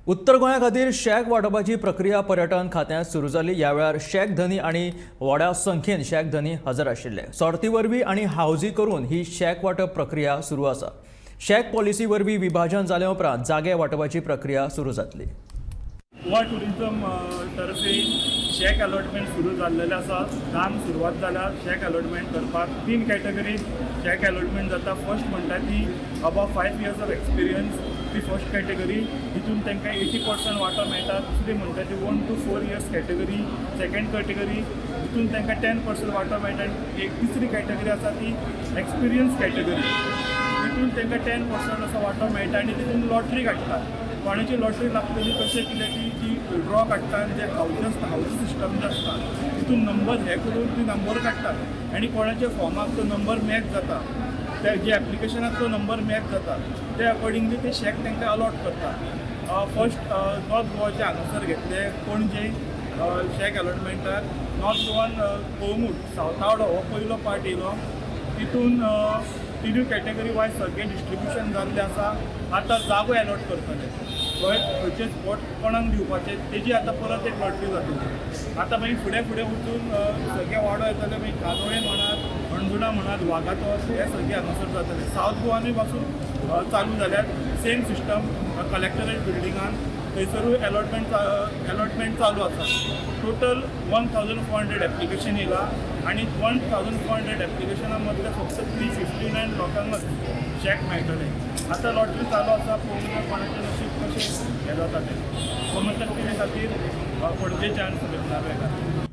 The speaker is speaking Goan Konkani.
उत्तर गोंया खातीर शॅक वांटपाची प्रक्रिया पर्यटन खात्यांत सुरू जाली. ह्या वेळार शॅक धनी आनी व्हडा संख्येन शॅक धनी हजर आशिल्ले. सोर्ती वरवीं आनी हावजी करून ही शॅक वांटप प्रक्रिया सुरू आसा. शॅक पॉलिसी वरवीं विभाजन जाले उपरांत जागे वांटपाची प्रक्रिया सुरू जातली. गोवा टुरिजम तर्फे शॅक अलॉटमेंट सुरू जाल्लेलें आसा. 10क सुरवात जाल्या शॅक अलॉटमेंट करपाक. तीन कॅटेगरी शॅक अलॉटमेंट जाता. फर्स्ट म्हणटा ती above 5 years of experience, ती फर्स्ट कॅटेगरी. तितून तांकां 80% वांटो मेळटा. दुसरी म्हणटा ती 1 to 4 years category, second category. तितून तांकां 10% वांटो मेळटा. आनी एक तिसरी कॅटेगरी आसा ती एक्सपिरियन्स कॅटेगरी. तितून तांकां 10% असो वांटो मेळटा आनी तितून लॉटरी काडटा. कोणाची लॉटरी लागतली, कशें कितें, ती जी ड्रॉ काडटा आनी जे हावज आसता, हावज सिस्टम जे आसता, तितून नंबर हे करून ती नंबर काडटात आनी कोणाच्या फॉर्माक तो नंबर मॅच जाता, ते जे एप्लिकेशनाक तो नंबर मॅच जाता, ते अकॉर्डिंगली ते शॅक तांकां अलॉट करता. फर्स्ट नॉर्थ गोवाचे हांगासर घेतले, पणजे शॅक अलॉटमेंटाक नॉर्थ गोवान कळंगूट, सावतावडो हो पयलो पार्ट येयलो. तितून तिनूय कॅटेगरी वायज सगळें डिस्ट्रिब्युशन जाल्लें आसा. आतां जागो एलॉट करतले. खंय खंयचे स्पॉट कोणाक दिवपाचे, तेजी आतां परत एक लॉटरी जातली. आतां मागीर फुडें फुडें वचून सगळे वाडो येतले. मागीर कांदोळे म्हणात, हणजुणा म्हणात, वागातोर, हे सगळे हांगासर जातले. सावथ गोवानूय पासून चालू जाल्यार सेम सिस्टम. कलेक्टरेट बिल्डिंगान थंयसरूय अलॉटमेंट चालू आसा. Total 1400 application येयला आनी 1400 एप्लिकेशना मदले फक्त 359 लोकांकच शॅक मेळटले. आतां लॉटरी चालू आसा. पळोवंक कोणाचें नशीब कशें हें जाता तें. कोमंतक टीवी खातीर पणजेच्यान सुमित नार्वेकार.